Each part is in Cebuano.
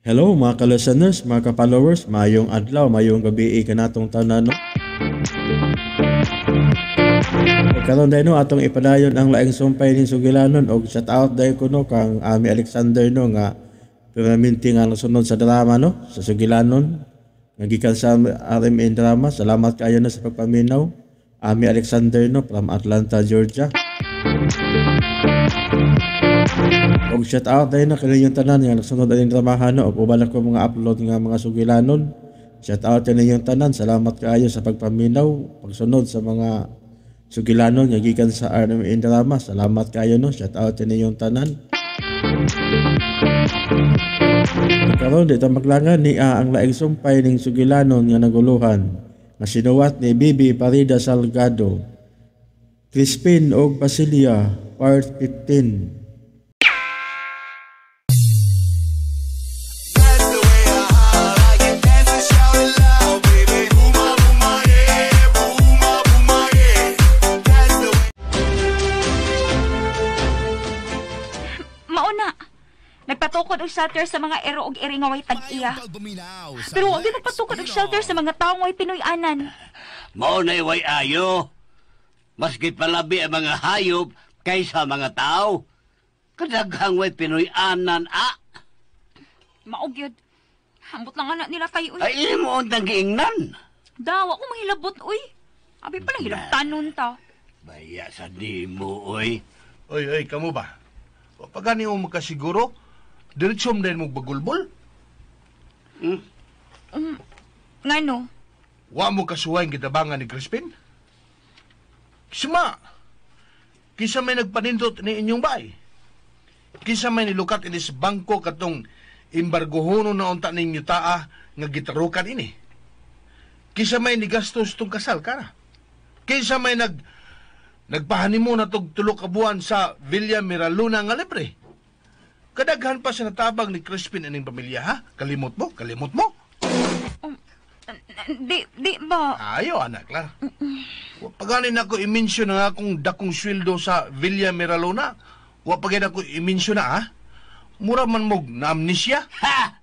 Hello mga ka-listeners, mga ka-followers, maayong adlaw, maayong gabi kanatong tanan, no? Karon dahil no, atong ipadayon ang laing sumpay ning sugilanon og shout out dahil ko no kang Ami Alexander no nga permanente nga nasunod sa drama no, sa sugilanon nga gikan sa RMN drama. Salamat kaayo no sa pagpaminaw. Ami Alexander no from Atlanta, Georgia. Og shout out dahil na kaninyong tanan nga nagsunod aning dramahan no og uban ako mga upload nga mga sugilanon. Shout out kaninyong tanan. Salamat kaayo sa pagpaminaw, pagsunod sa mga sugilanon nga gikan sa RMN drama. Salamat kaayo no. Shout out kaninyong tanan. Karon di ta maglangan ni ang laing sumpay ning sugilanon nga naguluhan nga sinuwat ni Bibi Parida Salgado. Crispin og Basilia Part 15. Mauna, nagpatukod og shelter sa mga ero og iri nga way tag-iya. Pero wag nagpatukod og shelter sa mga tawo nga way Pinoy-anan. Mao na way ayo. Maski palabi ang mga hayop kaysa mga tao. Kadaghang way Pinoy-anan, ah. Mao gyud. Ambot lang anak nila tayo, uy. Ay, imo untang giingnan. Daw, ako mahilabot, uy. Abi pa lang hilabtanon ta. Baya sa nimo, uy. Oy, oy, kamo ba? Pagani mo makasiguro, diretso mo din mo bagulbol? Hmm? Ngano? Wa mo kasuway ang gitabangan ni Crispin? Suma, kisa may nagpanindot ni inyong bay. Kisa may nilukat inis bangko katong imbargohono na unta ninyo taa nga gitarukan ini. Kisa may nigastos tong kasal, kara. Kisa may nagpahanimo na tog tulo ka buwan sa Villa Miraluna nga libre. Kadaghan pa sa natabang ni Crispin ining pamilya, ha? Kalimot mo, kalimot mo. Di ba? Ayo, anak, Clara. Paganin ako i-mention ang akong dakong sweldo sa Villa Miraluna. Wa paganin ako i-mention na, ha? Mura man mog na amnesia. Ha!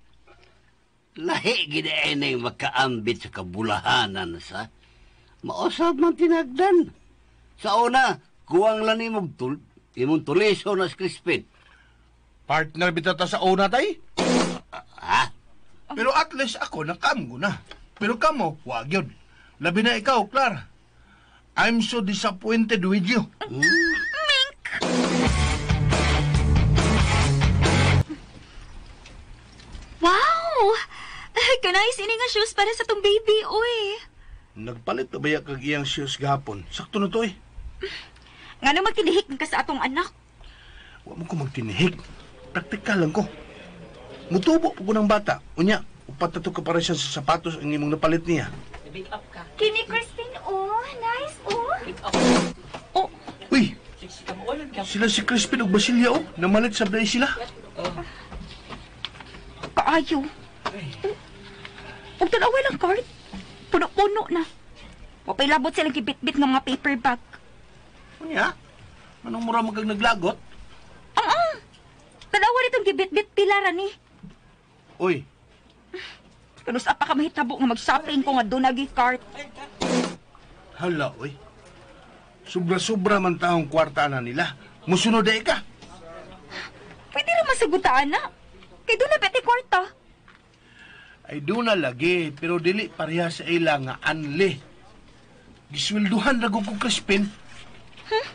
Lahi ginainay makaambit sa kabulahanan sa mausap man tinagdan. Sa una, kuwang lang imong imong tuliso na si Crispin. Partner bitata sa una, tay? Ha? Pero at least ako, nakamgo na. Pero kamo, wag yun. Labi na ikaw, Clara. I'm so disappointed with you. Mink! Wow! Kanay sini nga shoes para sa tong baby, uy. Nagpalit na ba kag iyang shoes gahapon? Sakto na to, eh. Ngano magtinihik ka sa atong anak? Wa mo ko magtinihik. Praktikal lang ko. Mutubo po ko ng bata. Unya, upat na to ka para siya sa sapatos ang imong napalit niya. Kini Crispin, oh. Nice, oh. Oh. Uy! Sila si Crispin ug Basilia, oh. Namalit sa day sila. Kaayo. Ug tan-away lang card. Puno-puno na. Wapay labot silang gibit-bit nga mga paper bag. Unya? Anong mura magkag naglagot? Ang-ang! Tan-awa nitong gibit-bit pila ra ni. Uy! Kanus-a pa ka mahitabo nga mag-shopping ko nga doon nagi cart. Hala, uy. Sobra-sobra man taong kwarta na nila. Musunod ay ka. Pwede ra masagutaan na. Kay doon na pwede kwarta. Ay doon na lagi, pero dili pareha sa ila nga anli. Giswelduhan ra ko Crispin. Huh?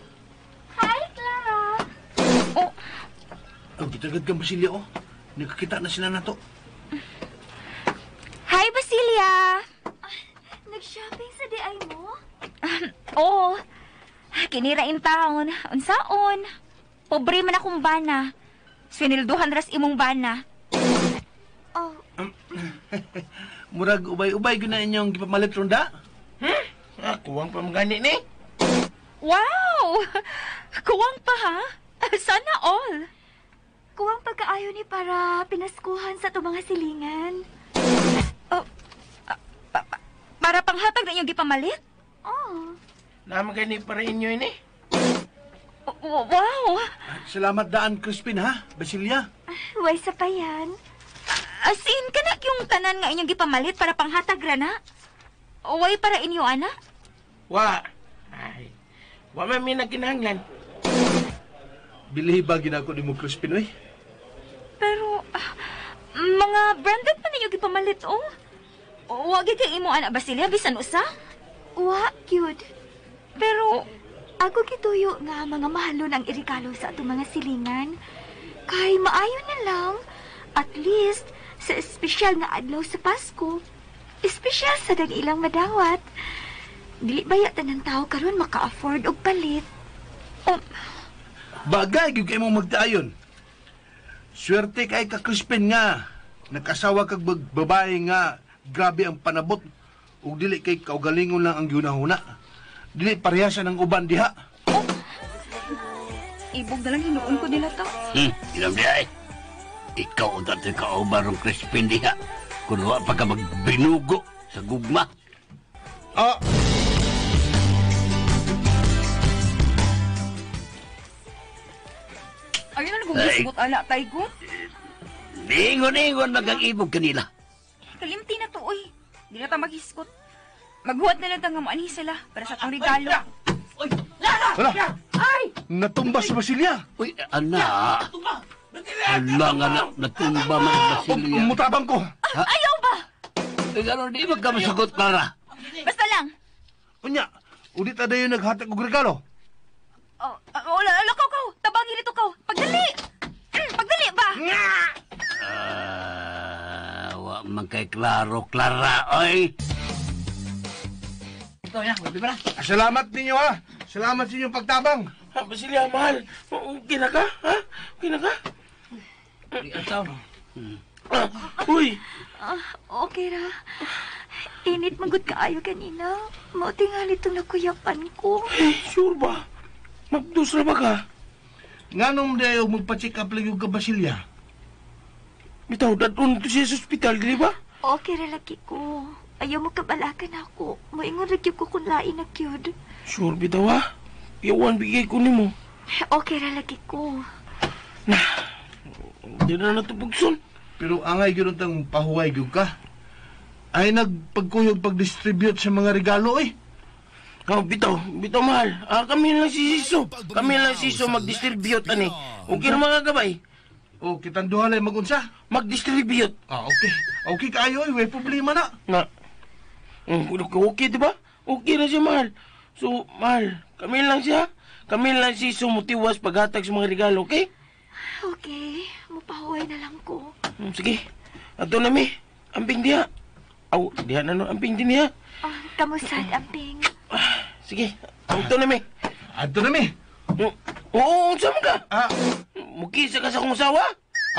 Hi, Clara. Oh. Oh, gitagad ka, Basilia, oh. Nakakita na sila na to. Hi, Basilia! Nag-shopping sa DI mo? Oo. Kinira in town. Unsaon? Pobre man akong bana. Swinilduhan ras imong bana. Oh. Murag ubay-ubay gyud na inyong gipamalit ronda. Hmm? Ah, kuwang pa magani ni. Wow! Kuwang pa ha? Sana all. Kuwang pagkaayo ni para pinaskuhan sa itong mga silingan. Oh, para panghatag na inyong gipamalit? Oo. Naman kayo ni para inyo ini. Wow! Salamat daan, Crispin, ha? Basilia. Way sa pa yan. As in, kanak yung tanan nga inyong gipamalit para panghatag ra na? Way para inyo, ana? Wa. Ay. Wa man mi nagkinahanglan. Bilhi ba ginako ni mo Crispin oy? Pero, mga branded pa ninyo gipamalit, oh. Wa gyud kay imo ana Basilia bisan usa. Wa, cute. Pero Ako gituyo nga mga mahalon ang irigalo sa atong mga silingan. Kay maayo na lang, at least sa espesyal nga adlaw sa Pasko. Espesyal sa dan ilang madawat. Dili baya tanan tao karon maka-afford og palit. Oh, Bagay gyud kay mo magtaayon. Swerte kay ka Crispin nga nakasawa kag babae nga grabe ang panabot ug dili kay kaugalingon lang ang giunahuna. Dili parehasan ang uban diha. Oh. Ibog na lang hinuon ko nila to. Ilam diha eh. Ikaw ang dati kauban ng Crispin diha. Kung wa pa ka magbinugo sa gugma. Ah! Ayun na nagugusgot ala, Taygon. Ningon-ingon magang ibog kanila. Kalimti na to, oy. Di na ta maghisgot. Maghuwat na lang ta nga moanhi sila para sa atong regalo. Wala. Ay! Natumba si Basilia. Uy, ana. Ala nga na, natumba man Basilia. Mutabang ko. Ha? Ayaw ba? Eh, gano'n, di ba ka masagot, Clara? Basta lang. Unya, ulit na dayon naghatag og regalo. Oh, wala, ala, kaw, kaw. Tabangin ito, kaw. Pagdali. Pagdali ba? Wa man kay Klaro, Clara, oy. Salamat ninyo ha. Salamat sa inyong pagtabang. Ha, Basilia, mahal. Okay na ka? Ha? Okay na ka? Uy! Okay ra. Init magud kaayo kanina. Mao tingali itong nakuyapan ko. Eh, sure ba? Magdus ra ba ka? Nganong dayo magpa-check up lang yung ka Basilia? Bitaw, dadun to siya sa ospital, di ba? Okay ra lagi ko. Ayaw mo kabalakan ako. Moingon ra gyud ko kung lain na gyud. Sure bitaw ha? Iwan bigay ko nimo. Okay ra lagi ko. Nah, di na natupugson. Pero angay gyud tang pahuway gyud ka. Ay nagpagkuyog pag-distribute sa mga regalo eh. Oh, bitaw, bitaw mahal. Kami lang si Siso. Kami lang si Siso mag-distribute ani. Okay ra mga gabay. O, kitang duha lang magunsa. Mag-distribute. Ah, okay. Okay kaayo eh, way problema na. Na. Okay, di ba? Okay na siya, mahal. So, mahal, kami lang siya. Kami lang si Siso mutiwas paghatag sa mga regalo, okay? Okay, mupahuway na lang ko. Sige. Ato na mi. Amping diha. Aw, diha na no. Amping din niya. Kamusad, amping. Sige. Ato na mi. Ato na mi. Oo, unsa man ka? Mukisa ka sa akong asawa?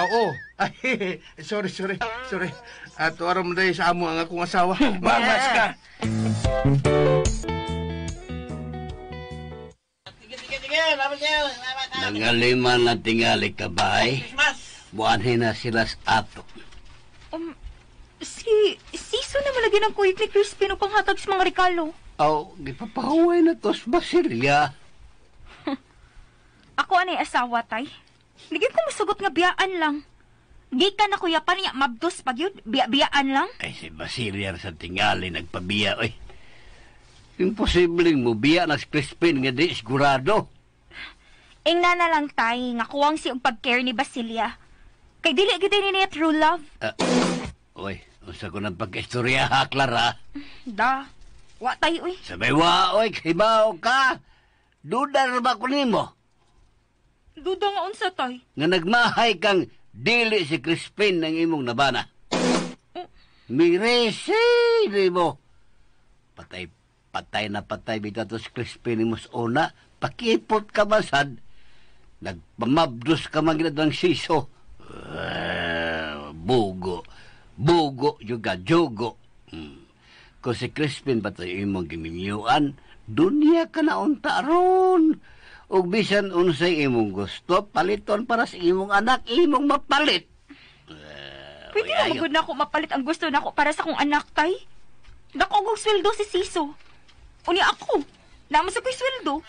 Oo. Ay, sorry. Ato aram day sa amo ang akong asawa. Bangas ka. Mga lima na tingali ka bay. Buanhin na sila sa ato. Si Siso na malagi ng kuyog ni Crispin upang hatag sa mga regalo. Aw, gipapahuway na to sa Basilia. Ako anay asawa, tay. Hindi ko masugot nga biyaan lang. Gikan na kuya pa niya, mabdos pag yun. Biya-biyaan lang. Ay, si Basilia sa tingali nagpabiya, oy. Imposibleng mo biya na si Crispin nga di sigurado. Ingna na lang, tay, nga kuwang si og pag-care ni Basilia. Kay dili gid ni niya true love. Oy, unsa ko nang pagka-istorya ha, Clara? Da, wa tay, oy. Sabay wa, oy, kibaw ka. Duda ra ba ko nimo? Duda nga unsa, tay? Nga nagmahay kang dili si Crispin ng imong nabana. Miresi nimo. Patay, patay na patay bitaw to si Crispin nimo sa una. Pakipot ka masad. Nagpamabdos ka man ginadang siso. Bugo. Bugo juga, jugo. Kung si Crispin ba tayo imong giminyuan, dunya ka na unta ron. Ug bisan unsay imong gusto, paliton para sa imong anak, imong mapalit. Pwede na magud na ako mapalit ang gusto nako para sa akong anak, tay. Dako og sweldo si Siso. Unya ako, naman sa ko'y sweldo.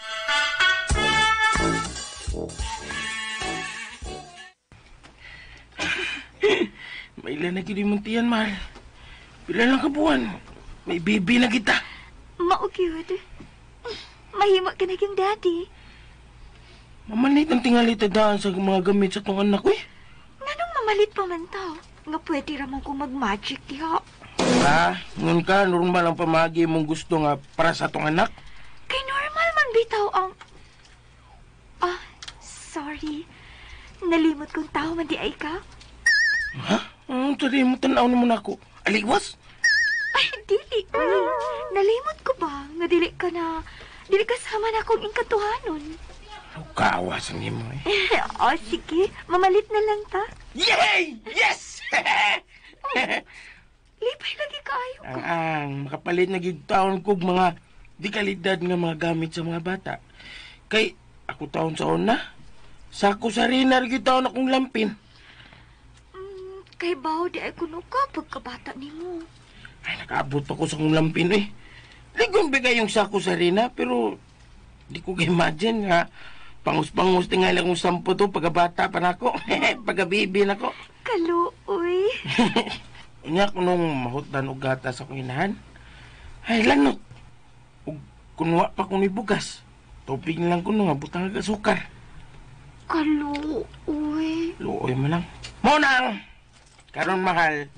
Maila na gid imong tiyan, mahal. Pila lang ka buwan. May baby na kita. Mao gyud. Mahimo ka na gyung daddy. Mamalit ang tingali tadaan sa mga gamit sa tong anak ko eh. Nganong mamalit pa man ta? Nga pwede ra man ko mag-magic diha. Ha? Ngun ka, normal ang pamagi mong gusto nga para sa tong anak? Kay normal man bitaw ang... Ah, sorry. Nalimot kong tao man di ay ka. Ha? Ang tari mo tanaw na mo na ako. Aliwas? Ay, dili. Uy, nalimot ko ba nga dili ka na... Dili ka sama na akong ingkatuhanon. Kawasan ni mo eh. O, sige. Mamalit na lang ta. Yay! Yes! Lipay lagi kaayo ka. Ang makapalit na gid taon kog mga di kalidad nga mga gamit sa mga bata. Kay ako taon sa una, sako sa rinar gyud taon akong lampin. Kay bawo di ay kuno ka pagkabata nimo. Ay, nakaabot pa ko sa akong lampin eh. Ligon bigay yung sako sa rina, pero di ko ka-imagine nga pangus-pangus tingali akong sampo to pagkabata pa nako. Pagkabibi nako. Kaluoy. Unya ko nung mahutdan og gatas akong inahan. Ay, lanot. Ug kunwa pa ko ni bugas. Tubig na lang ko nung butang ag asukar. Kaluoy. Luoy mo lang. Monang! Karon mahal,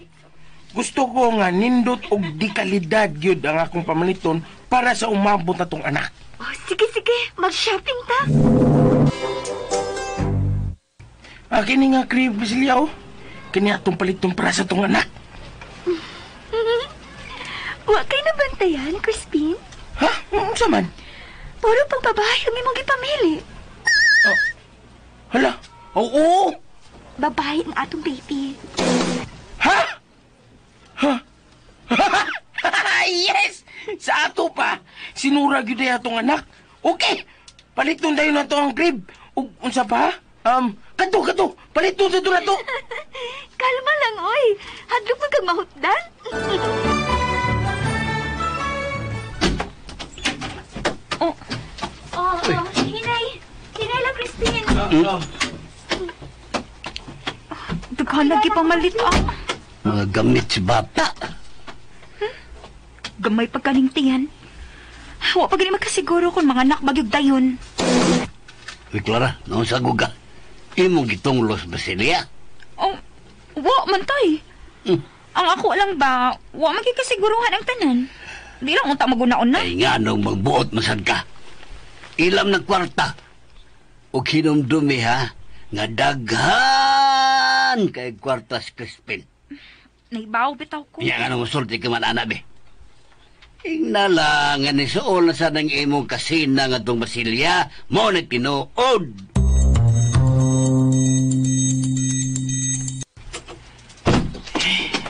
gusto ko nga nindot og di kalidad gyud ang akong pamaliton para sa umabot na tong anak. Oh, sige, sige. Mag-shopping ta. Kini nga crib silya oh. Kini atong paliton para sa tong anak. Wa kay nabantayan, Crispin? Ha? Unsa man? Puro pang babae ang imong gipamili. Oh. Hala. Oo. Babae ang atong baby. Ha? Ha? Yes! Sa ato pa, sinura gyud ay atong anak. Okay. Paliton dayon nato ang crib. Ug unsa pa? Kadto. Paliton sa na to. Kalma lang, oy. Hadlok man kag mahutdan. Oh. Oh, hinay. Hinay lang, Crispin. Daghan lagi pamalit ah. Mga gamit sa bata. Gamay pagkaning tiyan. Wa pa gani makasiguro kung mga anak bagyog dayon. Uy, Clara, noon sa guga. Imong gitunglos ba siya? Oh, wa man tay. Ang ako lang ba, wa man gyud kasiguruhan ang tanan. Di lang unta magunaon na. Ay nga nung magbuot masad ka. Ilam ng kwarta. O hinumdumi ha, nga daghan kay kwarta si Crispin. Naibaw bitaw ko. Iya nga nung musulti ka man, anak, be. Ingna lang, nga ni suol na sa nang imong kasina nga itong Basilya, mo na tinuod.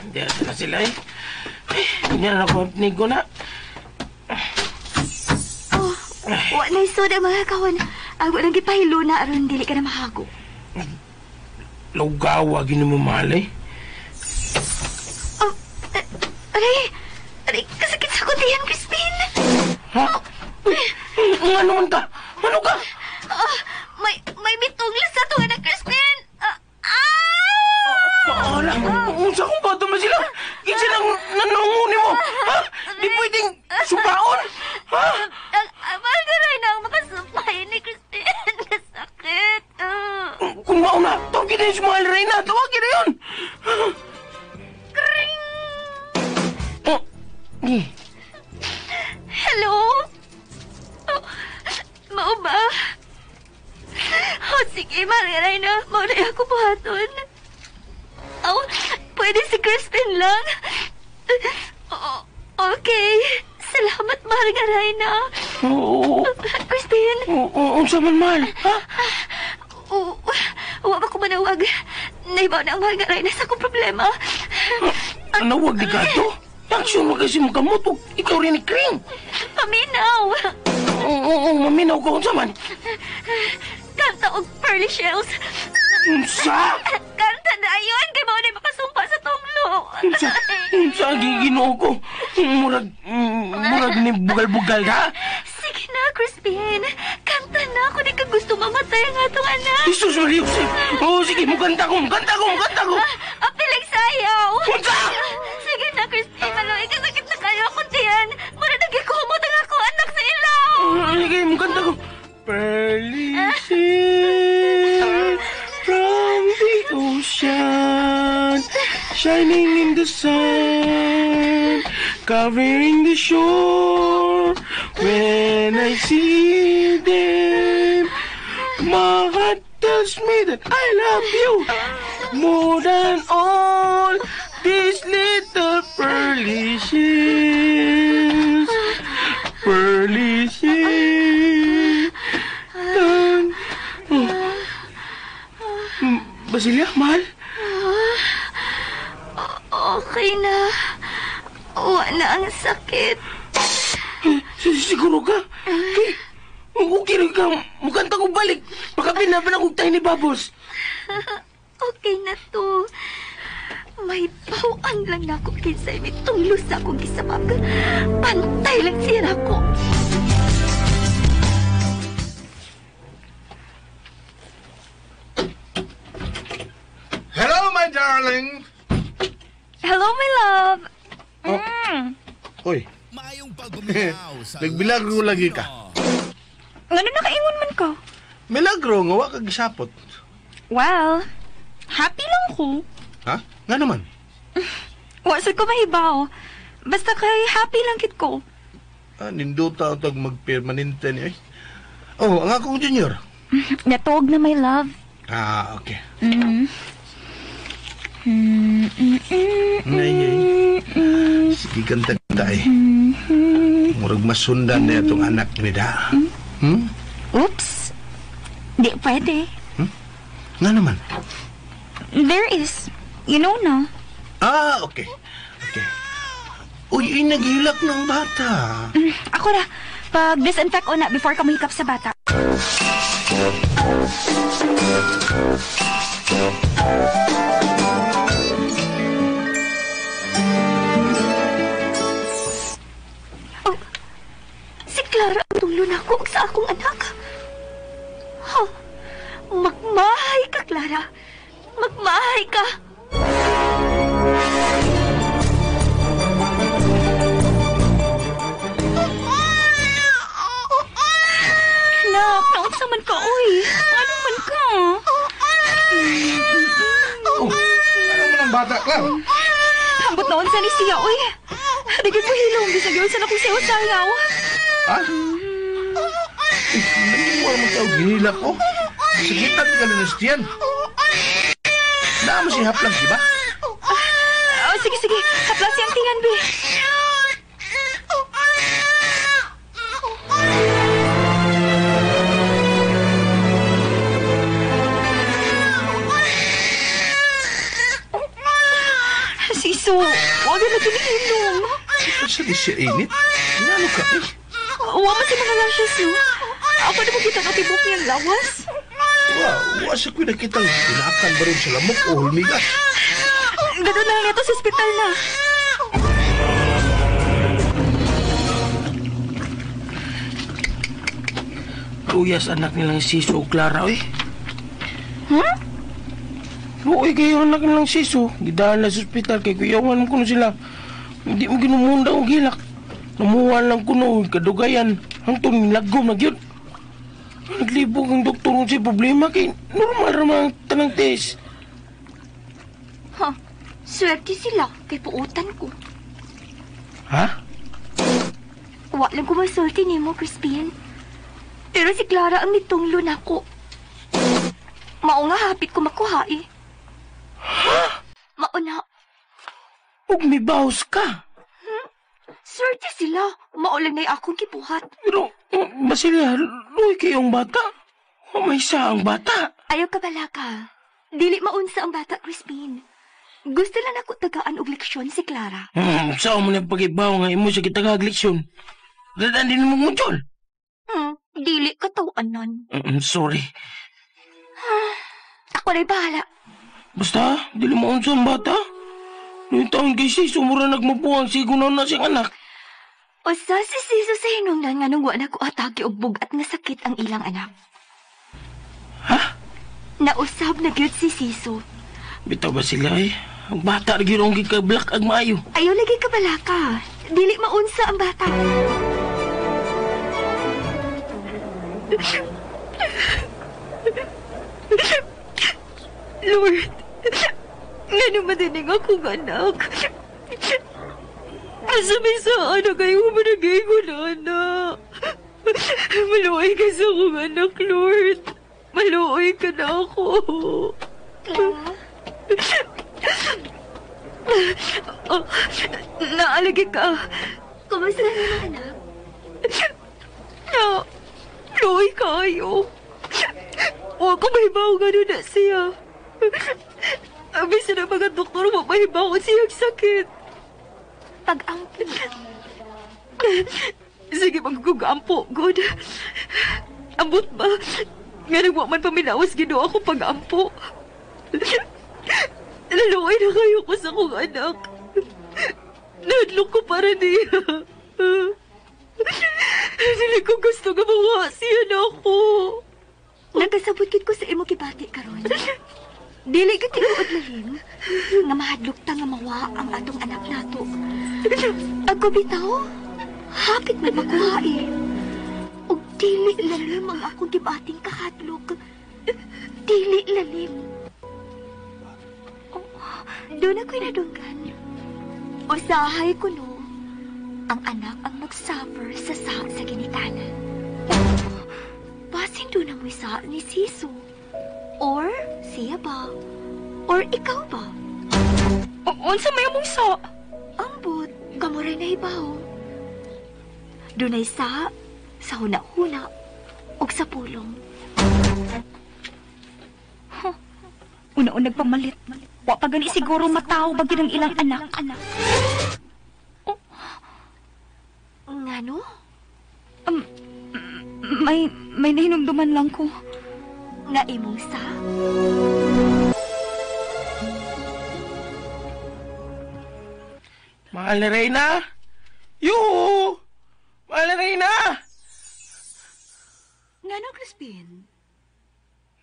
Hindi na sila eh. Hindi na ako nigo na. Oh, wa na isod ang mga kawan. Ako lang gipahilo na aron dili ka na mahago. Lugawa, gini mo mahal eh. Oh, aray, aray, kasakit sa kuntihan, Crispin. Ha? Ano man ka? Ano ka? Oh, may bitong sa itong anak, Crispin. Ala, unsa kong bato man sila? Kinsa nang nanunguni mo? Ha? Di pwedeng sumpaon? Ha? Ang mahal na ang makasumpay ni Crispin. Kasakit. Kung mauna, tawagin na yun si Mahal Reyna. Tawagin na yun. Kring! Oh. Hello? Oh, mao ba? Oh, sige, Mahal Reyna. Mauna ako buhaton. Oh, pwede si Crispin lang. Oh, okay. Salamat, Mahal Reyna. Oo. Crispin. Oo, unsa man, Mahal? Ha? Oo, wa ba ko manawag? Naibaw na ang Mahal Reyna sa akong problema. Nawag di ka to? Aksyon mo kasi mo kamot. Ikaw rin ni Kring. Paminaw. Oo, maminaw ka. Unsa man? Kanta og pearly shells. Unsa? Kanta na ayon. Kay mao na makasumpa sa tunglo. Unsa? Unsa ang giginoo ko? Murag ni bugal-bugal ha? Sige na, Crispin. Kanta na. Kung di ka gusto mamatay ang atong anak. Jesus Maria Jose. Oo, sige. Mukanta ko. Mukanta ko. Apilig sayap. Shining in the sun, covering the shore. When I see them, my heart tells me that I love you more than all these little pearly shells. Pearly shells. Oh. Basilia, mahal? Okay na. Wala ang sakit. Siguro ka? Kay, okay rin ka. Mukhang ko balik. Baka binaban akong tayo ni Bubbles. Okay na to. May bawaan lang na ako kinsay may tunglo sa akong gisabag. Pantay lang siya nako. Hello, my darling! Hello, my love. Oh. Uy. Nagbilagro lagi ka. Ngano nakaingon man ko? Milagro nga wa ka gisapot. Well, happy lang ko. Ha? Nga naman? Wa sad ko mahibaw. Basta kay happy lang kit ko. Ah, nindota ang tag magpermanente ni ay. Oh, ang akong junior. Natog na, my love. Ah, okay. Mm. Nay, ay. Sige, kanta-kanta eh. Murag masundan na itong anak ni da. Hmm? Oops. Di pwede. Hmm? Nga naman? There is. You know na. Ah, okay. Okay. Uy, ay, naghilak ng bata. Ako na. Pag-disinfect o na before ka mahikap sa bata. Oh, si Clara ang tulo na ako sa akong anak. Ha? Magmahay ka, Clara. Magmahay ka. Anak, naunsa man ka, uy. Ano man ka? Oh, ano man ang bata, Clara? Ambot na unsa ni siya, uy. Digid mo hilom, bisag yun sa nakong sayo sayaw. Ha? Naniwala mo tao, ginila ko. Sakitan ka na tiyan. Naamo si haplas, di ba? Oh, sige, sige. Haplas siyang tingan, be. Siso, wag na kinihilom. Asa di siya init? Ngano ka eh? Wa man si mga lashes, no? Ako na mo kita katibok niyang lawas. Wa sa ko'y nakitang tinakan ba rin sa lamok o hulmigas? Ganun na lang ito sa ospital na. Luyas anak nilang Siso o Clara, eh. Hmm? Luoy kayo anak nilang Siso. Gidahan na sa ospital kay kuyawan ko na sila. Hindi mo ginumunda og hilak. Namuha lang ko no, kadugayan. Hangtong nilagom na gyud. Naglibog ang doktor kung siya problema kay normal raman ang tanang test. Ha? Swerte sila kay puutan ko. Ha? Wa lang ko masulti nimo, Crispin. Pero si Clara ang mitunglo nako. Mao nga hapit ko makuha eh. Ha? Mao na. Ug mibaws ka. Hmm? Swerte sila. Mao lang na'y akong gibuhat. Pero, Basilia, luwi kayong bata. May isa ang bata. Ayaw ka balaka. Dili maunsa ang bata, Crispin. Gusto lang ako tagaan og leksyon si Clara. Saan mo na pag-ibaw nga imo sa kitagag leksyon? Dadaan din mo mutsol. Dili ka tawanan. Sorry. Ako na'y bahala. Basta, dili maunsa ang bata. Noong taon kay Siso, mura nagmapuang sigo na na siyang anak. Usa si Siso sa hinungdan nga nung wa na ko atake og bugat nga sakit ang ilang anak. Ha? Nausab na gyud si Siso. Bitaw ba sila eh? Ang bata na gyud ang gikablak ag maayo. Ayaw lagi ka balaka. Dili maunsa ang bata. Lord, Nga naman din akong anak. Asa may saan na kayo managay ko na. Maluoy ka sa akong anak, Lord. Maluoy ka na ako. Clara? Oh, naalagi ka. Kumusta na naman, anak? Na, luoy kayo. Huwag ko mahibaw gano'n na siya. Abis na mga doktor mo, mahibaw siyang sakit. Pag-ampo. Sige, maggugampo, good. Ambot ba? Nga nagwa man pamilawas Ginoo ako pag-ampo. Naluoy na kayo ko sa akong anak. Nahadlok ko para niya. Dili ko gusto nga mawa siya na ako. Nagasabot gid ko sa imo gibati karon. Dili gid tinuod lalim nga mahadlok ta nga mawa ang atong anak nato. Ako bitaw, hapit man makuha eh. Og dili lalim ang akong gibating kahadlok. Dili lalim. Oh, doon ako'y nadunggan. Usahay ko no, ang anak ang nagsuffer sa sa ginikanan. Basin doon ang sa ni Siso. Or siya ba? Or ikaw ba? Unsa may among sa? Ambot, kamuray na hibaw. Dunay sa huna-huna, ug sa pulong. Huh. Una-una nagpamalit. Wa pa gani siguro mataw bagid ang ilang anak. Oh. Ngano? May nahinumduman lang ko. Nga imong sa? Mahal na Reyna! Yuhu! Mahal na Reyna! Ngano, Crispin?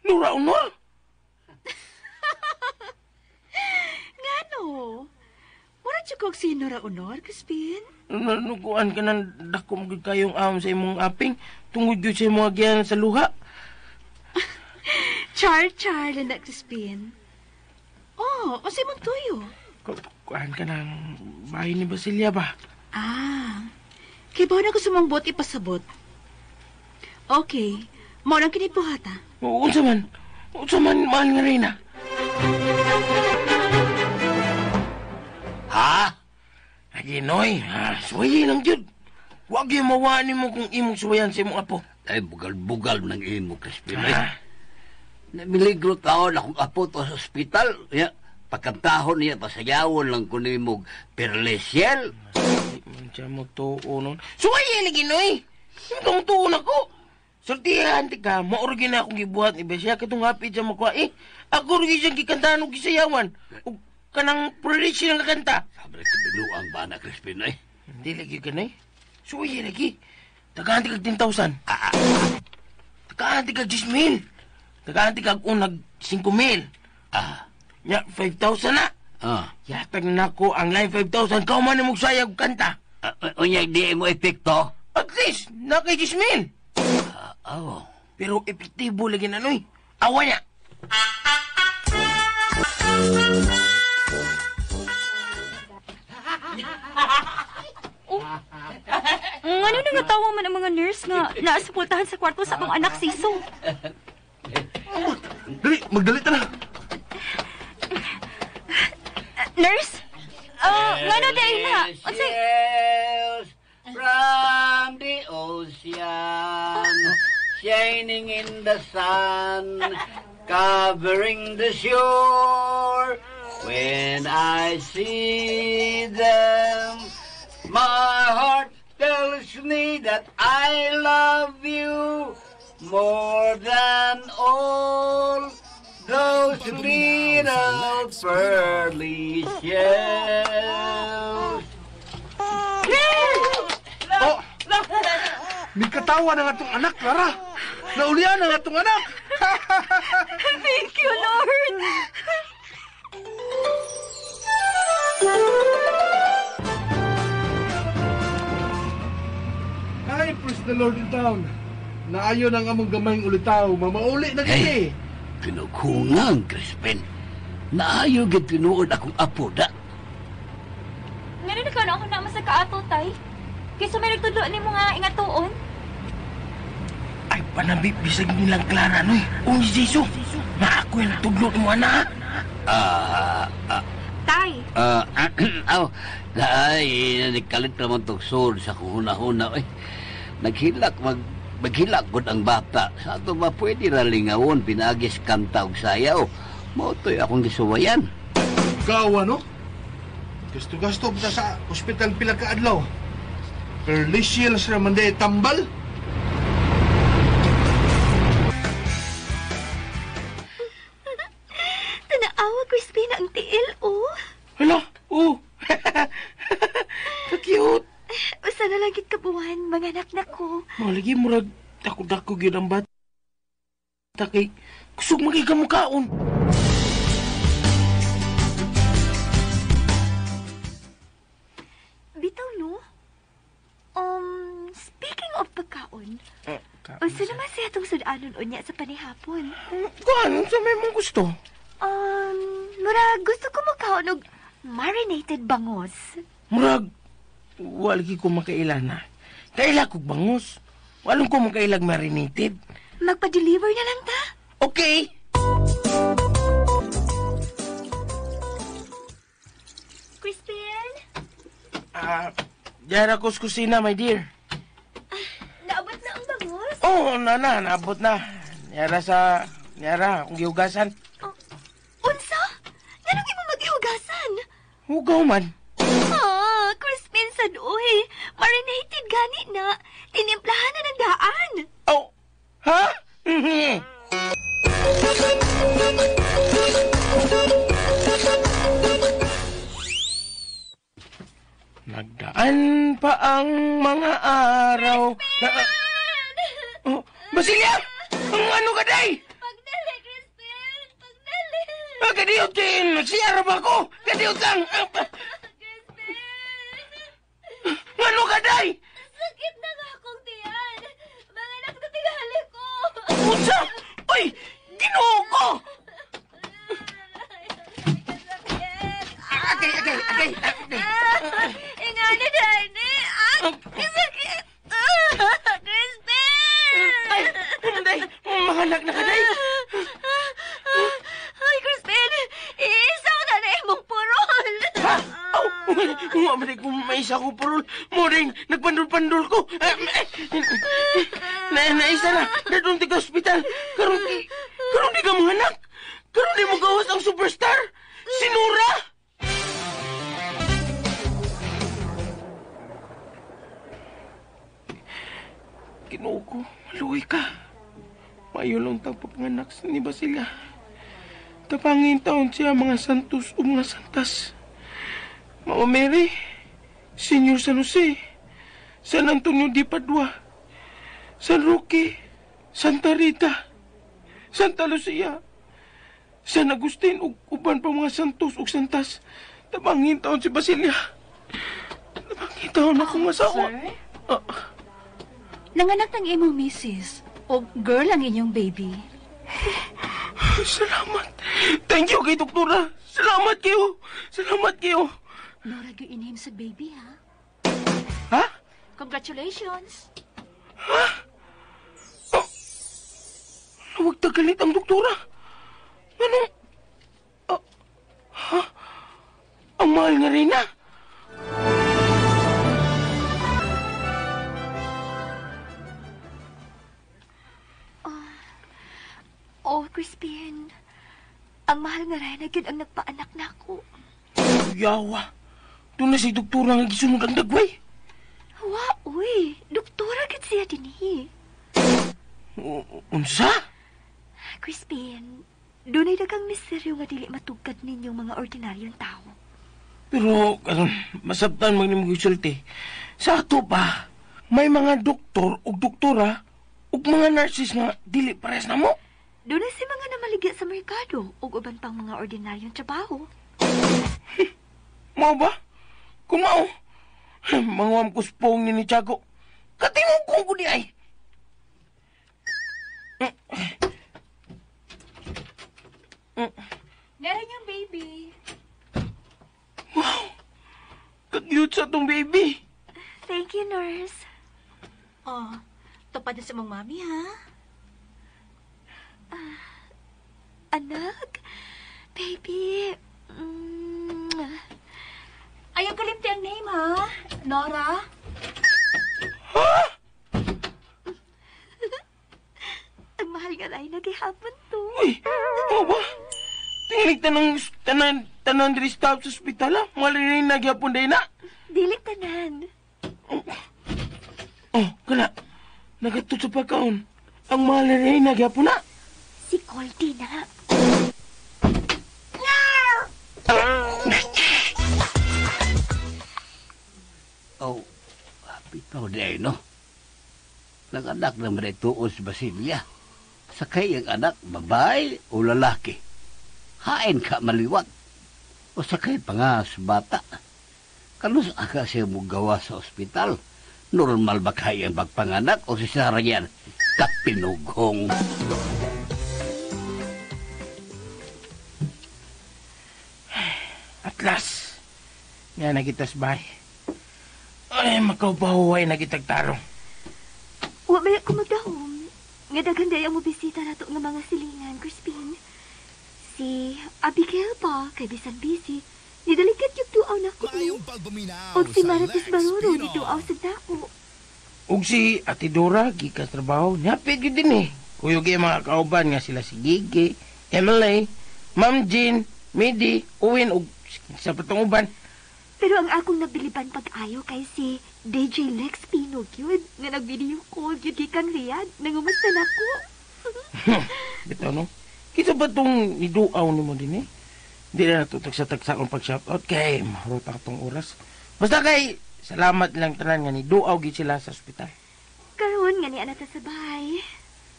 Nura unor? Ngano? Mura siya si Nora Honor, Crispin? Nanuguan ka ng dako mo kayong ahon sa imong aping tungod yun sa imong agyan sa luha. Char, char, na Crispin. Oh, o sa imong tuyo? Kuan ka ng bahay ni Basilia ba? Ah, kay bawo na ko sumangbot ipasabot. Okay, mao nang kinibuhata. Unsa man? Unsa man, mahal nga Reyna? Ha? Aginoy, suwayin lang jud. Wag yung mawani mo kung imong suwayan sa imong apo. Ay, bugal-bugal ng imo, Crispin. Namiligro taon akong apo to sa ospital. Ya, pagkantahon niya, pasayawon lang ko nimog perlesiel. Ay, man siya mo tuon nun. Suwayin, Ginoy! Yung kang tuon ako. Sultihan ka, maurgi na akong gibuhat ni Besya katong hapit siya makuha. Eh, ako rin siyang gikantahan o gisayawan. O kanang perlesiel nga kanta. Sabi na kabinuang ba na, Crispin, eh? Hindi lagi ka na eh. Suwayin lagi. Tagaan ti kag 10,000. Tagaan ti kag 10,000. Tagaan ti kag unag 5,000. Ah. Ya, 5,000 na. Ah. Yatag na ko ang line 5,000. Kau man mo sayag kanta. Unyag di mo epekto? At least, na kay 10,000. Oh. Pero epektibo lagi na noy. Awa niya. Oh. Ano na nga tawa man ang mga nurse nga naasupultahan sa kwarto sa atong anak, Siso? Dali, magdali ta na. Nurse? Ngano dahil na? Unsay? From the ocean, shining in the sun, covering the shore. When I see them, my heart tells me that I love you more than all those little pearly shells. Oh! May katawa na nga itong anak, Clara! Naulian na nga itong anak! Thank you, Lord! Ay, praise the Lord in town. Naayon ang among gamayng ulitaw. Mamauli na gini. Hey, kinukungang, Crispin. Naayo gid tinuod akong apo da. Ngano na ka na ako na sa kaato, tay? Kaysa may nagtudlo nimo nga ingatuon. Ay, panabi, bisag nilang Clara, noy. O ni Jiso, na ako yung nagtudlo ni mo, ana. Tay! Aw, ay, nagkalit naman tog sod sa kuhuna-huna. Ay, naghilak, maghilak gud ang bata. Sa ato ba pwede ralingawon, pinagis kanta og sayaw. Mao to'y akong gisuwayan. Gawa, no? Gasto-gasto pa sa ospital pila ka adlaw. Perlicial sa manday tambal. Tanaawa, Crispin, ang tiil, oh. Hala, oh. Ka-cute. Usa na lang gid ka buwan, mga anak na ko. Malagi, murag, dako-dako gyud ang bata. Kay, kusog magigam kaon. Bitaw, no? Speaking of pagkaon, unsa naman siya itong sudanon unya sa panihapon? Kuan, unsa may mong gusto? Murag gusto ko mukaon og marinated bangos. Murag, wala ko makaila na. Kaila kog bangos. Walong ko makailag marinated. Magpa-deliver na lang ta. Okay. Crispin? Diyan ako sa kusina, my dear. Naabot na ang bangos? Oo, oh, na, naabot na. Niyara akong gihugasan. Oh, unsa? Nganong imo magihugasan? Hugaw man. Ah, Crispin sad oy. Marinated gani na. Tinimplahan na ng daan. Oh, ha? Nagdaan pa ang mga araw. Oh, Basilia! Ang ano ka, day? Pagdali, Crispin! Pagdali! Ah, kadiyot din! Nagsiyara ba ako? Kadiyot lang! Crispin! Ano ka, day? Sakit na nga akong tiyan! Mga anak na tingali ko! Unsa? Uy! Ginoo ko! Agay, agay, agay! Ingani, Danny! Ah, sakit! Crispin! Ay, day! Mga anak na ka, day! Ay, Crispin! Iisa ko na na imong purol! Ha? Oh! Wa man kung may isa ko purol. Mo rin, nagpandul-pandul ko. Naisa na. Dadong ti ka ospital. Karon di ka mga anak. Karon di mo gawas ang superstar. Si Nora! Ginoo ko, maluoy ka. Mayo lang tagpapanganak ni Basilia. Tapangin taon siya mga santos o mga santas. Mama Mary, Senior San Jose, San Antonio de Padua, San Roque, Santa Rita, Santa Lucia, San Agustin ug uban pa mga santos ug santas. Tabangin taon si Basilia. Tabangin taon akong asawa. Sir? Nanganak ng imong misis o girl ang inyong baby. Salamat. Thank you kay doktora. Salamat kayo. Salamat kayo. Nora, gyud inhim sa baby, ha? Ha? Congratulations. Ha? Oh. Huwag tagalit ang doktora. Anong? Ha? Ang mahal nga rin, ha? Oh, Crispin. Ang mahal nga rin gyud ang nagpaanak na ako. Yawa. Doon na si doktora nga gisunod ang dagway. Wa, uy. Doktora gid siya dinhi. Unsa? Crispin, dunay daghang misteryo nga dili matugkad ninyong mga ordinaryong tao. Pero, karon masabtan man nimo gisulti. Sa ato pa, may mga doktor ug doktora ug mga nurses nga dili pares na mo. Dunay si mga namaligya sa merkado ug uban pang mga ordinaryong trabaho. Mao ba? Kung mao, manguam ko spong ni Tiago. Katingog kong ko di ay. Meron yung baby. Wow! Ka-cute sa tong baby. Thank you, nurse. Oh, tupad na sa mong mami, ha? Anak, baby. Ayaw kalimti ang name, ha? Nora? Ha? Ang mahal nga rin, nagihapon to. Uy, ano ba? Tingilig tanan diri staff sa ospital, ha? Mahal rin nagyapon din, na. Dili tanan. Oh, kana. Nagatod sa pagkaon. Ang mahal rin nagyapon na. Si Colty na. Oh, bitaw di ay, no? Nang anak na man tuon si Basilia. Sakay ang anak, babae o lalaki. Hain ka maliwat. O sakay pa nga sa bata. Kanus aka siya mugawa sa ospital. Normal ba kaya ang pagpanganak o si Sarah yan? Kapinughong. Atlas. Nga nagitas bay. Ay, makaupahuway na kitag tarong. Wa may ako magdahom. Nga daghan day ang mobisita nato nga mga silingan, Crispin. Si Abigail pa, kay bisan busy. Nidalikat yung tuaw na ko. Og si Marites Baruro, ni tuaw sa dako. Og si Ate Dora, gikas trabaho, nihapit yun din eh. Kuyog yung mga kauban nga sila si Gigi, Emily, Ma'am Jean, Midi, Owen, og sa patong uban. Pero ang akong nabiliban pag-ayo kay si DJ Lex Pino gyud nga nag-video call gyud gikan Riyadh. Nangumusta na ko. Bitaw no. Kinsa ba tong niduaw nimo din eh? Di na natutag sa akong pag-shoutout kay maruta tong oras. Basta kay salamat lang tanan nga niduaw gyud sila sa ospital. Karon nga ni ana ta sa bahay.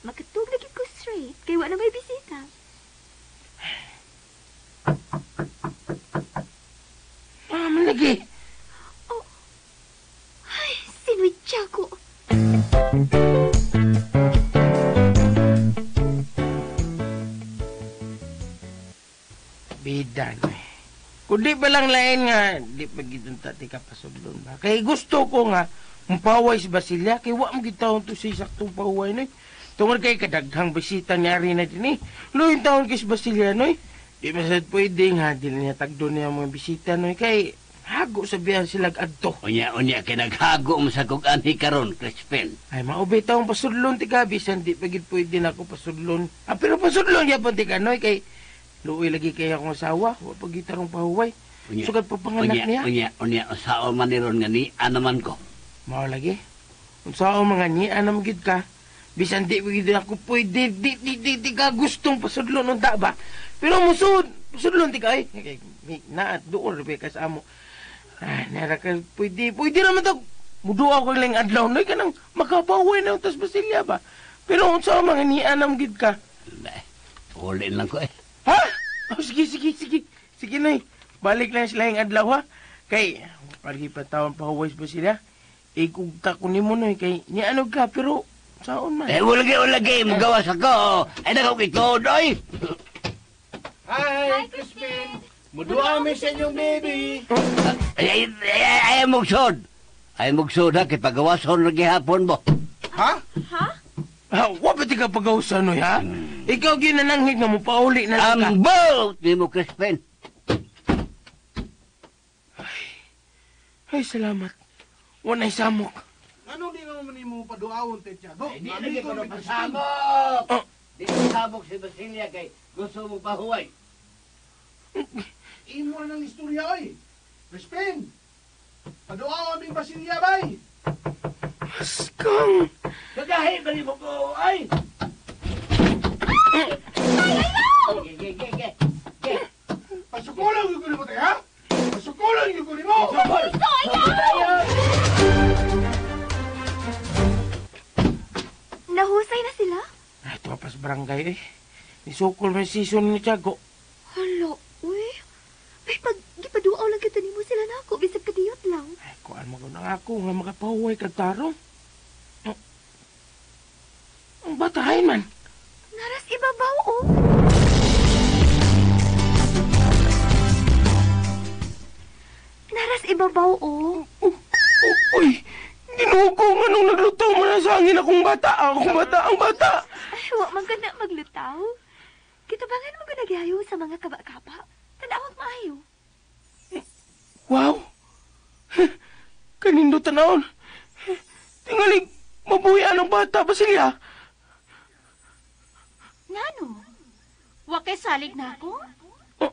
Makatug na gyud ko straight kay wa na may bisita. Mama lagi. Oh. Ay, sinuitya ko. Bida na eh. Kung di pa lang lain nga, di pa gitong tati ka pasudlon ba? Kay gusto ko nga, mumpaway si Basilia, kay wa mo gitawon to si saktong pahuway noy. Tungod kay kadaghang bisita niya rin na din eh. Luhin taon kay si Basilia noy. Di masad pwede nga, di na niya tagdo niya mga bisita noy. Kay hago sabihan sila adto. Unya, unya, kay naghago mo sa kog anhi karon, Crispin. Ay, maubay taong pasudlon ti ka, bisan di pa gid pwede na ako pasudlon. Ah, pero pasudlon yapon ti ka noy, kay luoy lagi kay akong asawa, wa pa gitarong pahuway. Unya, Sugad pa panganak unya, niya. Unya, unya, unsao man ni ron nga ni, ano man ko. Mao lagi. Unsao mga ni, ano gid ka? Bisan di pa gid ako pwede, di ka gustong pasudlon unta ba? Pero musud, pasudlon ti ka ay. Kay naat duol ra ka sa amo. Ay, nara ka pwede, pwede naman to. Muduaw ko lang adlaw noy kanang makapahuway na tas Basilia ba. Pero unsa mga ni anam gid ka? Uli lang ko eh. Ha? Oh, sige, sige, sige. Sige nay. Balik lang sila yung adlaw ha. Kay palagi pa tawon pahuway sa Basilia. Ikugta ko nimo noy kay ni ano ka pero saon man. Eh, ulagi, ulagi, mugawas ako. Ay, nagkukitod, oy. Hi, Crispin. Muduha mi sa inyong baby. Ay, ay, ay, ay, mugsod. Ay, mugsod ha, kay pagawason lagi hapon mo. Ha? Ha? Ha, wa pa ti ka pagawasan, oy, ha? Ikaw ginananghig na mo pauli na lang ka. Ambot ni mo, Crispin. Ay, salamat. Wanay samok. Ano di naman ni mo paduawon, Tiago? Ay, di lagi ko na pasamok. Oh. Di ko samok si Basilia kay gusto mo pahuway. Imo na ng istorya, oy. Crispin, paduawon aming Basilia, bay. Askang. Kagahi ba ni mo ko, ay? Ay, ayaw! Ge, ge, ge, ge. Ge. Pasukulan yung kunin mo, te, ha? Pasukulan yung kunin mo! Sukol! Ito, ayaw! Nahusay na sila? Ay, ito pa sa barangay, eh. Nisukol man season ni Tiago. Hala, uy. Ay, pag gipaduaw lang kita nimo sila na ako, bisag kadiyot lang. Ay, kuan mo na ako nga makapahuway kag tarong. Oh. Ang batahin man. Naras ibabaw, oh. ibabaw, oh. Uy, Ginoo ko nga nung naglutaw man na sa hangin akong bata. Akong bata, ang bata. Ay, wa man ka na maglutaw. Kitabangan mo ko nagyayo sa mga kaba-kaba. Tanawag maayo. Wow! Kanindo tanawon. Tingalig, mabuhi ang bata, Basilia. Ngano? Wa kay salig na ako? Oh,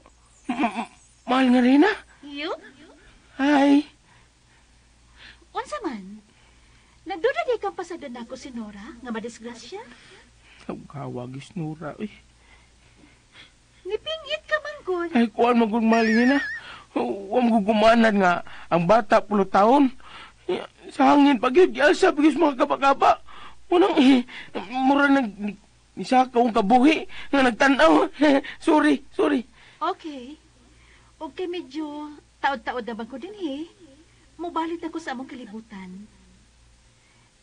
mahal nga rin, ah. Iyo? Hi. Unsa man? Nagduda di kang pasagdan nako si Nora nga madisgrasya? Hawagis Nora, uy. Nipingit ka man gud. Ay, kuan man gud mahal nga na. Wa man gud gumanad nga ang bata pulo taon. Sa hangin pag yun, gialsa pag yun sa mga kaba-kaba. Unang, mura nag isaka akong kabuhi nga nagtanaw. Sorry, sorry. Okay. Okay, medyo taod-taod naman ko din, he. Mubalit ako sa among kalibutan.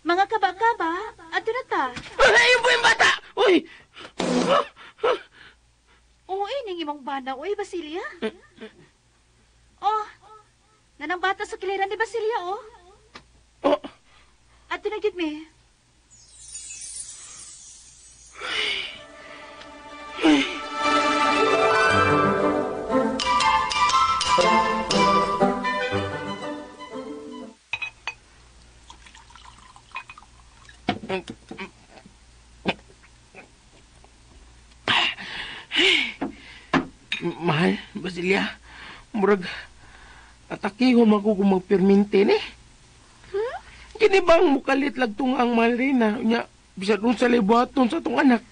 Mga kaba-kaba, adto na ta. Ay, po yung bata! Uy! Oo, ining imong bana, uy, Basilia. Oh, nanang bata sa kiliran ni Basilia, oh. Oh. Adto na gid me. Mahal, Basilia. Murag, atakihon ako kung magpirminti ni. Hmm? Kini bang mukalit lagtong ang mahal rin na? Nya, bisa doon sa libuhaton sa itong anak.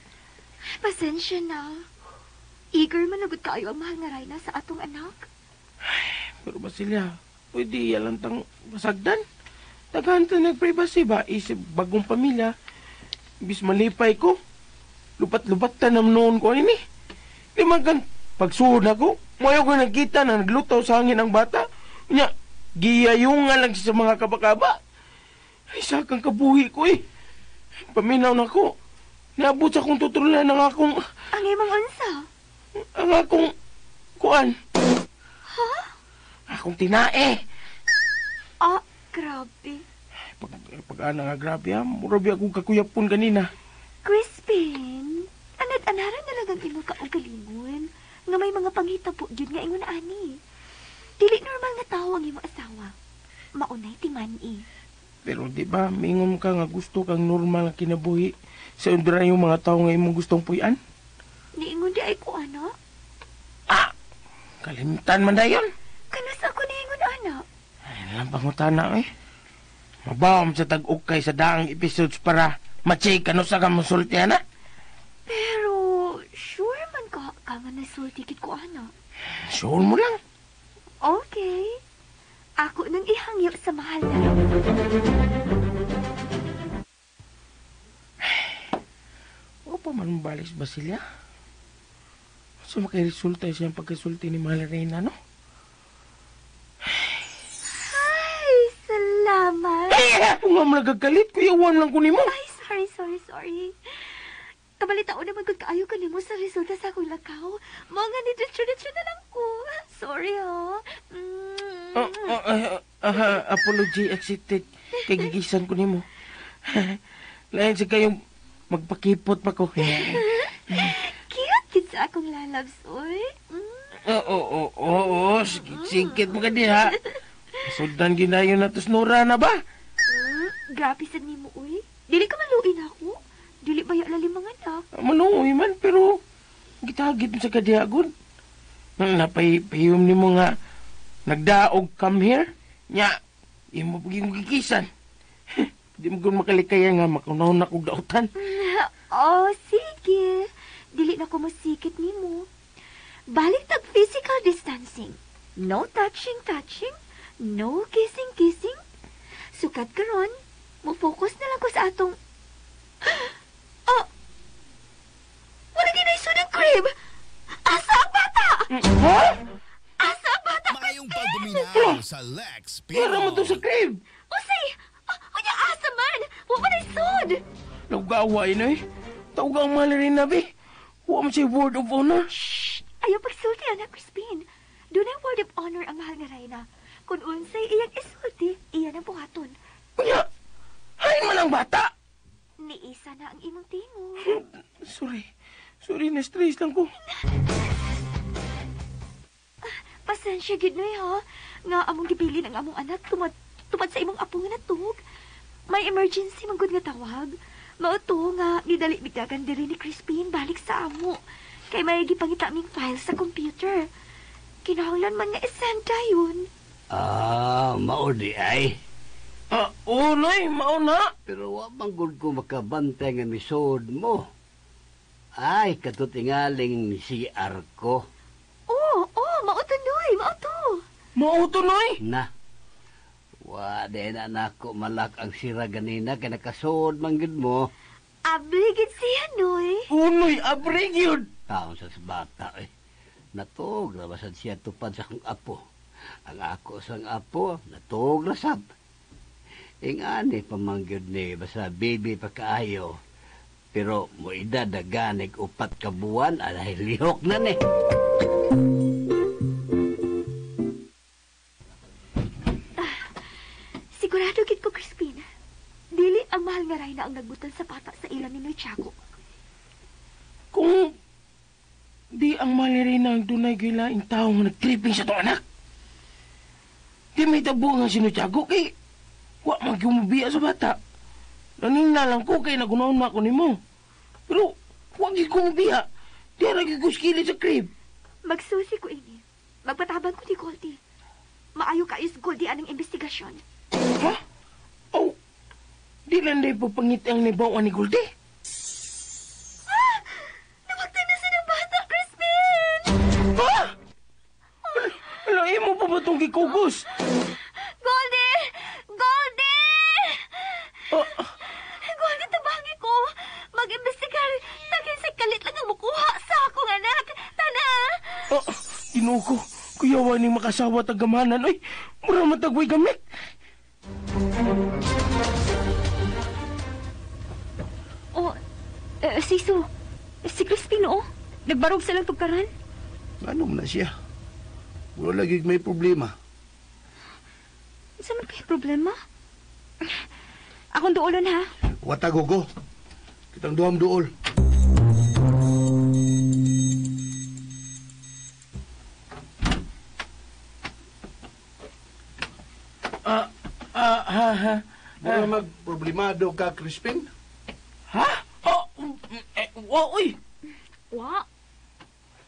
Pasensya na. Eager man agad kayo ang mahal nga Reyna sa atong anak. Ay, pero Basilia, pwede yalang tang masagdan. Daghan ta nag-privacy ba? Isip bagong pamilya. Ibis malipay ko. Lupat-lupat ta nam noon ko ini. Di man kan pagsuod na ko, mayo ko nagkita na naglutaw sa hangin ang bata. Nya, giyayungan lang siya sa mga kabakaba. Ay, sakang kabuhi ko eh. Paminaw na ko. Naabot sa akong tuturulan ang akong... Ang imong unsa? Ang akong... kuan. Ha? Akong tinae. Ah, grabe. Pag-ana nga grabe ha, murabi akong kakuyapon kanina. Crispin, anad-anaran na lang ang imong kaugalingon nga may mga panghitabo gyud nga ingon ani. Dili normal nga tawo ang imong asawa. Maunay timan-i. Pero di ba, mingon ka nga gusto kang normal nga kinabuhi sa undra yung mga tao nga imong gustong puy-an? Niingon di ay ko, ano? Ah! Kalimtan man dayon. Kanus ako niingon, ana? Ay, nalang pangutana eh. Mabawam sa tag-ukay sa daang episodes para ma-check ano sa kamusulti, ana. Pero, sure man ka nga nasulti kit ko, ana. Sure mo lang. Okay. Ako nang ihangyo sa mahal na. O pa man balik si Basilia? So makiresulta siyang pagkasulti ni Mahal Reyna, no? Ay, salamat. Ay, kung nga nagagalit, kuyawan lang ko nimo. Ay, sorry. Kabalita naman kung kaayo ka nimo sa resulta sa akong lakaw. Mga ni-diretso na lang ko. Sorry, ha? Apology accepted. Kay gigisan ko nimo. Lain sa kayong magpakipot pa ko. Cute kid sa akong lalabs, oy. Oo. Sikit mo ka di, ha? Sundan ginayon na tos Nora na ba? Grabe sa nimo, oy. Dili ka maluin ako. Dili ba yung lalim mga anak? Maluoy man, pero gitagit mo sa kadiagon. Napaypayom ni mo nga nagdaog come here. Nya, imo pagiging gikisan. Di mo kung makalikaya nga makunahon na kong dautan. Oh, sige. Dili na ko masikit ni mo. Balik tag physical distancing. No touching. No kissing. Sukat karon, mo-focus na lang ko sa atong... Oh! Wala ginaiso ng crib! Asa ang bata! Ha? Asa ang bata? Maayong pagpaminaw sa Lex Pero. Pero mo to sa crib! Usay! Unya asa man! Wa man sud! Nagaway na eh. Tawag ang mahal rin na, be. Huwag mo siya word of honor. Shh! Ayaw pagsulti, anak Crispin. Doon ay word of honor ang mahal nga Reyna. Kung unsay iyang isulti, iyan ang buhaton. Unya, hain man ang bata. Niisa na ang imong tingo. Sorry. Sorry, na-stress lang ko. Pasensya gid noy ha. Nga among gibilin ang among anak tumad sa imong apo nga natug. May emergency man gud nga tawag. Mao to nga nidali bigdagan diri ni Crispin balik sa amo. Kay may gipangita ming file sa computer. Kinahanglan man nga isend dayon. Ah, mao di ay. Ah, oo, Noy, mao na. Pero wa man gud ko makabantay nga misod mo. Ay, katutingaling CR ko. Oo, oh, mao to Noy, mao to. Mao to, Noy. Na. Wa din anak ko malak ang sira ganina kay nakasood man gud mo. Abli gid siya Noy. Oo, Noy, abre gyud. Taon sa bata eh. Natog ra basad siya tupad sa akong apo. Ang ako sang apo, natog ra sab. Ingani pamangyod ni basta baby pa kaayo. Pero moedad na ganig 4 ka buwan, alay lihok na ni. Sigurado gid ko, Crispin. Dili ang mahal nga Reyna ang nagbutan sa bata sa ilan ni Noy Tiago. Kung di ang mahal ni Reyna ang dunay gilaing tao nga nagtripping sa tong anak. Di may tabo nga si Noy Tiago kay wa magyumubiya sa bata. Naningna lang ko kay nagunaon na ako nimo. Pero wa gyud ko mubiya. Di ra gyud ko skili sa crib. Magsusi ko ini. Magpatabang ko ni Goldie. Maayo kayo sa Goldie anang investigasyon. Ha? Oh, di lang day pagpangit ang nibawan ni Goldie. Ah! Nawagtan na sa ng bata, Crispin! Ha? Ala, imo pa ba itong gikugos? Goldie! Goldie! Ah. Goldie, tabangi ko. Mag-imbestigar. Tagin sa kalit lang ang mukuha sa akong anak. Tana! Ah, Ginoo ko. Kuyawa ni makasawa tagamanan. Ay, mura matagway gamit. Oh, Siso, si Crispin, oh. Nagbarog sa lang tugkaran. Ano man na siya? Wala lagi may problema. Sa man kay problema? Akong duolon, ha? Watagogo. Kitang duham duol. Ha. Mura magproblemado ka, Crispin? Ha? Oh, wa, uy. Wa.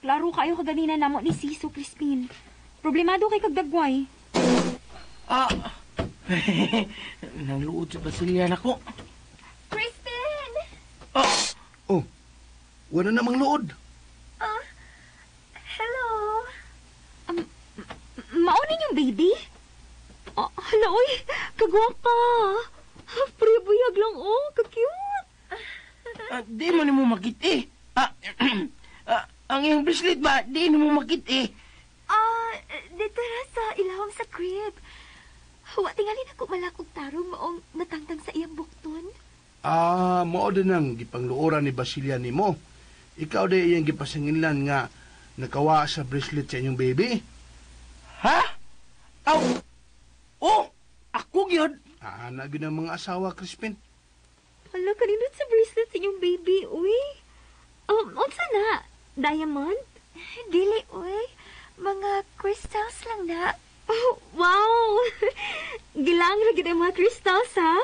Klaro kayo kaganina namo ni Siso, Crispin. Problemado kay kagdagway. Ah. Nangluod sa basilyan ako. Crispin! Ah. Oh, wala namang luod. Ah, hello. Maunin yung baby? Oh, hala, uy. Kagwapa. Pre-buyag lang, oh. Ka-cute. Di man mo makit, eh. Ang iyong bracelet ba, di mo makit, eh. Ah, dito ra sa ilawom sa crib. Wa tingali na ko malakog tarong maong natangtang sa iyang bukton. Ah, mao din ang gipangluoran ni Basilia nimo. Ikaw di iyang gipasanginlan nga nakawa sa bracelet sa inyong baby. Ha? Aw. Oh, ako gyud. Ah, na gyud ang mga asawa, Crispin. Hala, kanindot sa bracelet sa inyong baby, uy. Unsa na? Diamond? Dili, uy. Mga crystals lang na. Oh, wow! Gilang ra gid ang mga crystals, ha?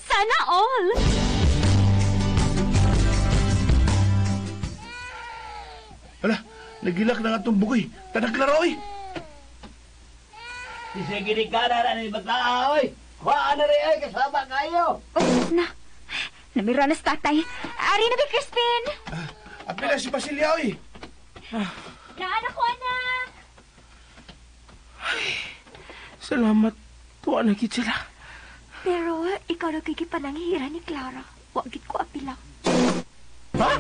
Sana all! Hala, nagilak na nga itong bugoy. Tanak na oy! Sige ni ka na ni bata, oy! Kuhaan na rin, oy! Kasama kayo! Oh, na! Namira na sa tatay. Ari na ba, Crispin? Apila si Basilia, oy! Naanak ko, anak! Ay, salamat. Tuwa na gid sila. Pero ikaw na kay gipananghira ni Clara. Wa gid ko apila. Ha?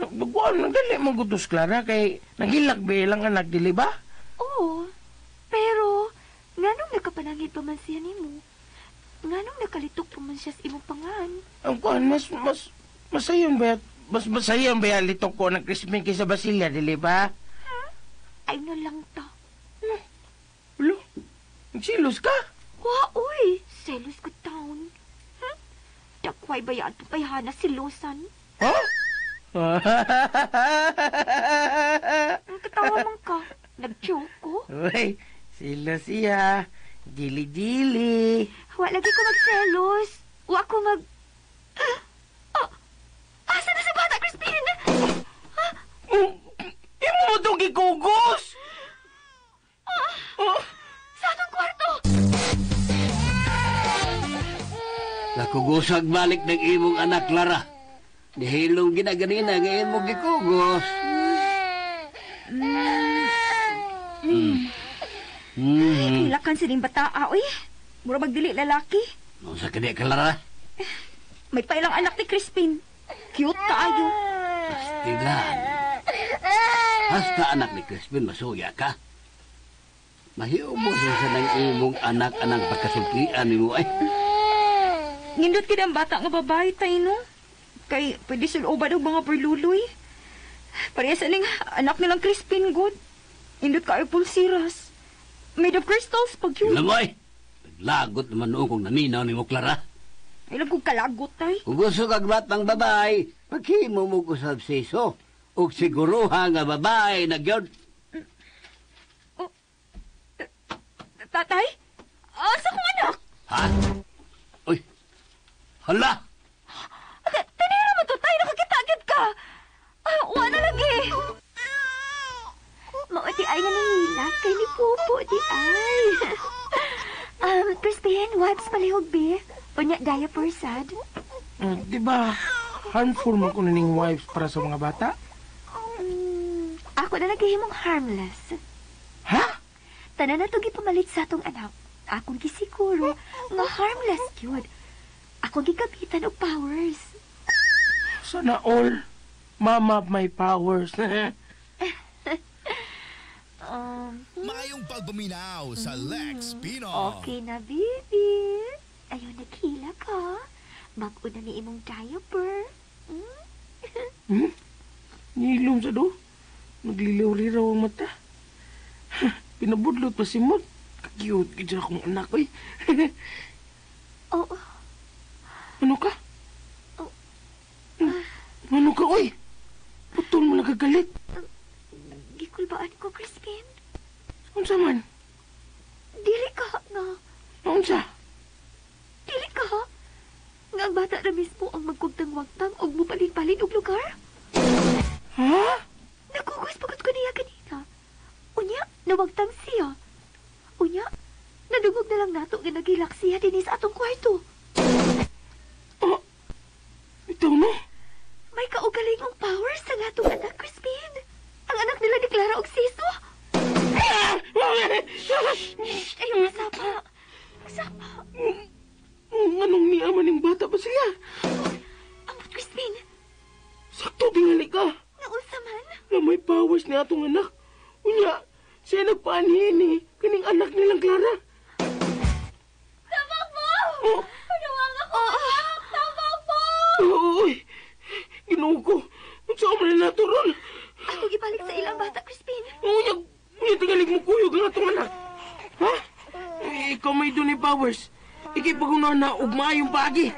Baguan, nagdali mo gutos, Clara, kay nagilak ba ilang anak, dili ba? Oo. Pero, nganong nakapanangid pa man siya nimo? Nganong nakalitok pa man siya sa imong pangan? Ang kuan, mas masayon ba? Mas masayon ba litok ko ng Crispin kaysa Basilia, dili ba? Ha? Ay na lang ta. Ulo, nagsilos ka? Wa, uy. Selos ko taon. Dakway ba yan itong bayhana silosan? Ha? Ang katawa man ka. Nag-joke ko. Uy, silos siya. Dili-dili. Wa lagi ko magselos. Wa ko mag... Oh, asa na sa bata, Crispin? Imo mo itong gikugos! Sa atong kwarto! Nakugusag balik ng imong anak, Clara. Nihilong ginaganina nga imong gikugos. Hilakan sining bataa, uy. Mura magdili lalaki. Unsa kani, Clara? May pailang anak ni Crispin. Cute kaayo. Pastilan. Hasta anak ni Crispin, masuya ka. Mahiubos sa ng imong anak anang pagkasultian nimo ay. Nindot kid ang bata nga babae tay no. Kay pwede suloban og mga perluloy. Pareha sa ning anak nilang Crispin good. Nindot kaayo pulsiras. Made of crystals pag yun. Alam mo ay, naglagot naman noon kung naminaw ni mo, Clara. Ilang kong kalagot tay. Kung gusto kag batang babae, paghimo mo ko sa siso. Og siguruha nga babae na gyud. Tatay? Asa kong anak? Ha? Uy, hala! Tinira mo to, tay. Nakakita-agad ka. Wa na lagi. Mao di ay nga nangilak kay ni Pupo di ay. Crispin, wipes palihog be. Unya diaper sad. Di ba harmful man kuno ning wipes para sa mga bata? Ako na naghihimong harmless. Ha? Tanan na to gipamalit sa atong anak. Akong gisiguro nga harmless gyud. Akong gigamitan og powers. Sana all. Mama my powers. Maayong pagpaminaw sa Lex Pino. Okay na, baby. Ayaw, naghila ka. Mag-una ni imong diaper. Nilom sa do. Nagliliw-liraw ang mata. Pinabudlot pa si Mod. Cute gid akong anak, oy. Oo. Ano ka? Oh. Ano ka, oy? Putol mo nagagalit. Gikulbaan ko, Crispin. Unsa man? Dili ka nga. Unsa? Dili ka. Nga ang bata na mismo ang magkugtang-wagtang og mupalin-palin og lugar. Ha? Nagkugos pagod ko niya kanina. Unya, nawagtang siya. Unya, nadungog na lang nato nga nagilak siya dinhi sa atong kwarto. Oh, ito no? May kaugalingong power sa atong anak, Crispin. Ang anak nila ni Clara og Siso. Shh, ayaw masapa. Masapa. Anong niya man yung bata pa sila? Amot, Crispin. Sakto tingali ka. Naunsa man? Na may powers ni atong anak. Unya, siya nagpaanhin ni kaning anak nilang Clara. Tabang mo! Oh. Panuwang ako, anak! Tabang mo! Uy, Ginoo ko. Unsa man na nato ron? Ako gibalik sa ilang bata, Crispin. Unya, unya tingalig mo kuyog ang atong anak. Ha? Ikaw may dunay powers. Ikay pag-unahan na og maayong paagi.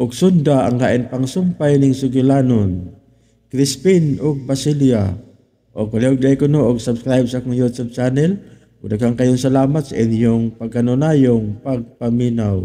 Og sunda ang lain pang sumpay ning sugilanon, Crispin og Basilia. Og palihog dahil kuno og subscribe sa akong YouTube channel. Ug daghang kayong salamat sa inyong pagkanunayong pagpaminaw.